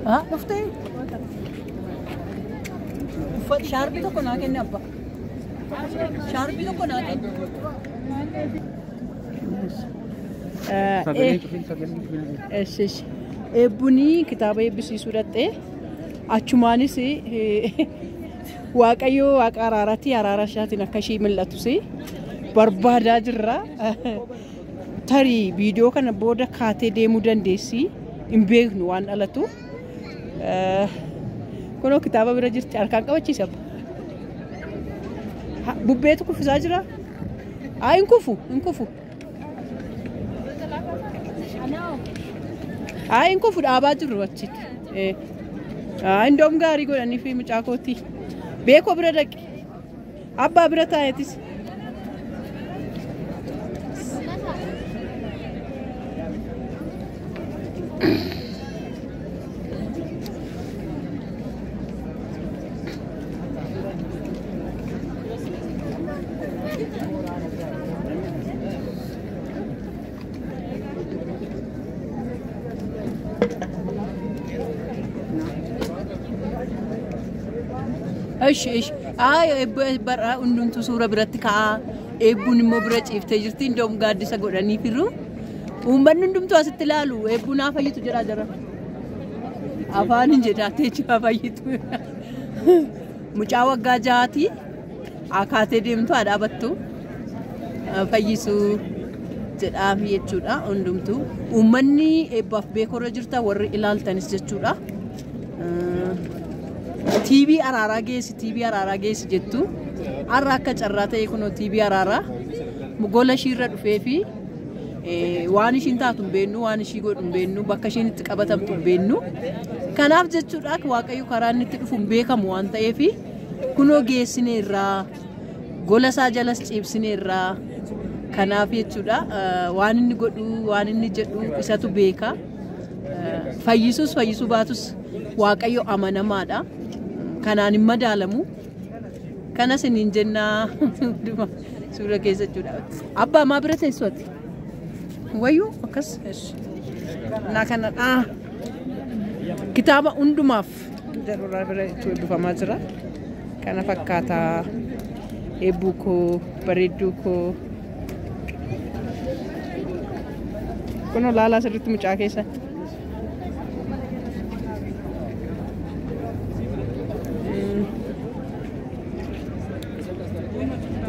Ah, dhuftee? Uffata shaarbii tokko naa kenni abbaa. Shaarbii tokko naa kenni. Eebbunii kitaaba eebbisiisuu dhattee achumaanis Waaqayyo waaqa araaraatti araara isaatiin akka ishii mul'atus barbaadaa jirra. Tarii viidiyoo kana booda kaatee deemuu dandeessi. Hin beeknu waan dhalatu. Kunoo kitaaba bira jirti harkaan qabachiisa. Bubbeetu kuffisaa jira. Haa hin kufu hin kufu. Haa hin kufu dhaabaa jirru achitti. Haa indoom gaarii godhanii fi mucaa kooti. Beekoo bira dhaqi. Abbaa bira taa'eetis. Ish ish ay bara hundumtu suura biratti ka'a eebbuun immoo bira ciiftee jirti indoom gaaddisa godhanii firu uummanni hundumtu asitti ilaalu eebbuun haa fayyitu jedhaa jira afaan hin jedhaatee jira fayyitu mucaa waggaa 6ti akaatee deemtu haa dhaabattu fayyisuu jedhaaf jechuudha hundumtu uummanni eebbaaf beekorra jirta warri ilaaltanis jechuudha. TV araaraa geessi TV araaraa geessi jettu har'a akka carraa ta'e kunoo TV araaraa gola ishiirra dhufee fi waan ishiin taatu hin beennu waan ishii godhu hin beennu bakka ishiin itti qabatamtu hin beennu kanaaf jechuudha Waaqayyo karaa inni itti dhufu hin beekamu waan ta'eef kunoo geessineerraa gola isaa jalas ciibsineerraa kanaaf jechuudha waan inni godhu waan inni jedhu isatu beeka fayyisuus fayyisuu baatus Waaqayyo amanamaadha. Kanaan hin madaalamu. Kanas hin jennaa suura keessa jechuudha. Abbaa maa bira teessu ati? Wayyuu akkas. Naa kanadha. Kitaaba hundumaaf jedhurraa bira eebbifamaa jira. Kana fakkaataa eebbuu koo bareedduu koo. Kunoo laalaa sirriitti mucaa keessa.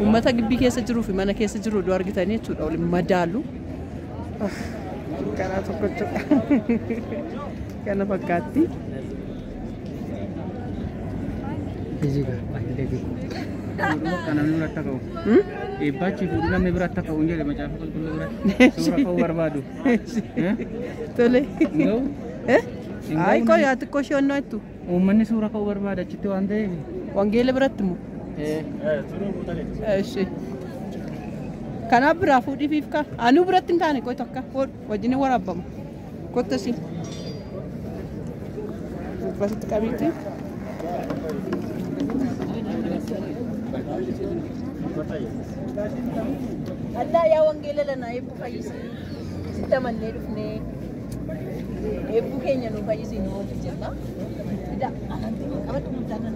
Uummata gibbii keessa jiruu fi mana keessa jiru iddoo argitanii jechuudha waliin madaalu. Karaa tokko jechuudha. Kana fakkaatti. Namni biratti akka ka'u. Eebbaachi fuudhu namni biratti akka ka'u hin jedhe macaafa qulqulluu biratti. Suura ka'uu barbaadu. Tole. Ayi qoy haa xiqqoo ishee onnoo jettu. Uummanni suura ka'uu barbaada achitti waan ta'eef. Wangeela biratti moo? Eshi. Kanaaf biraa fuudhiifiif ka. Anuu biratti hin taane qoy takka wajjin waraabama. Kottasi. Basitti qabiitti. Allah yaa wangeela lanaa eebbu fayyisi. Sitti amannee dhufnee eebbuu keenya nu fayyisi nu oolchi jenna. Fida qabadhu mucaa nan.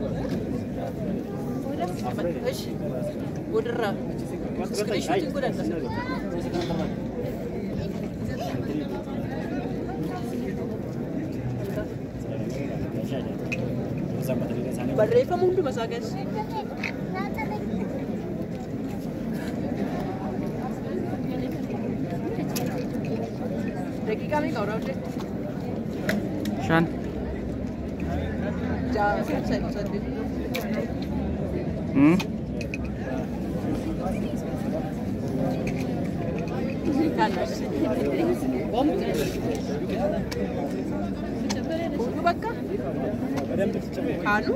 Eshi. Boodarraa. Iskiriishuutiin godhadha. Barreeffama hunduma isaa keessa. Daqiiqaa meeqa waraabde? 5. 6 8. Fuudhu bakka kaanu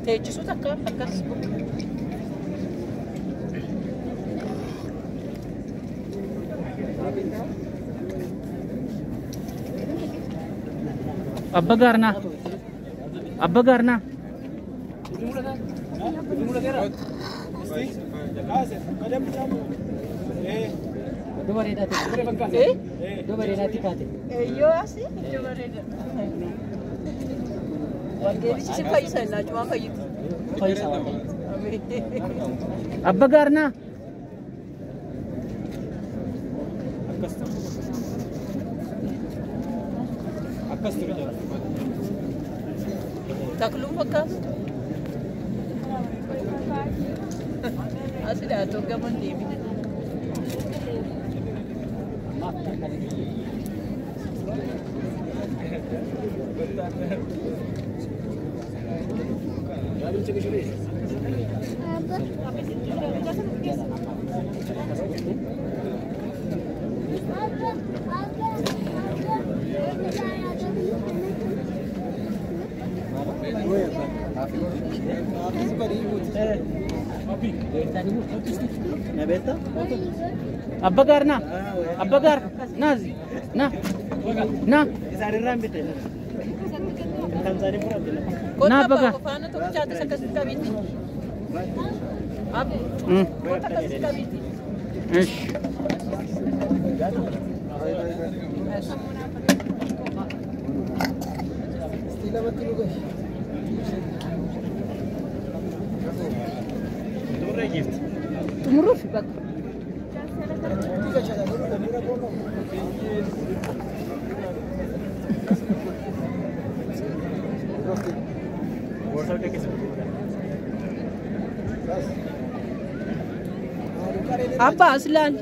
teechisuu takka akkas. Abba gaarnaa. Abba gaarnaa. Eeyyoo asii iddoo bareeda. Wangeelichi si fayyisa innaa cumaa fayyitu. Abba gaarnaa. Takluun fakkaatu. Asi dhaatoo gama hin deemine. Abba gaarnaa. Abba gaar. Naa zi. Naa. Naa. Kottu Naa abbaa baga. koo faana tokko chaates akkasitti qabiiti. Abbo kottu akkasitti qabiiti. Ish. Xumuruuf bakka. Abbaa as ilaali.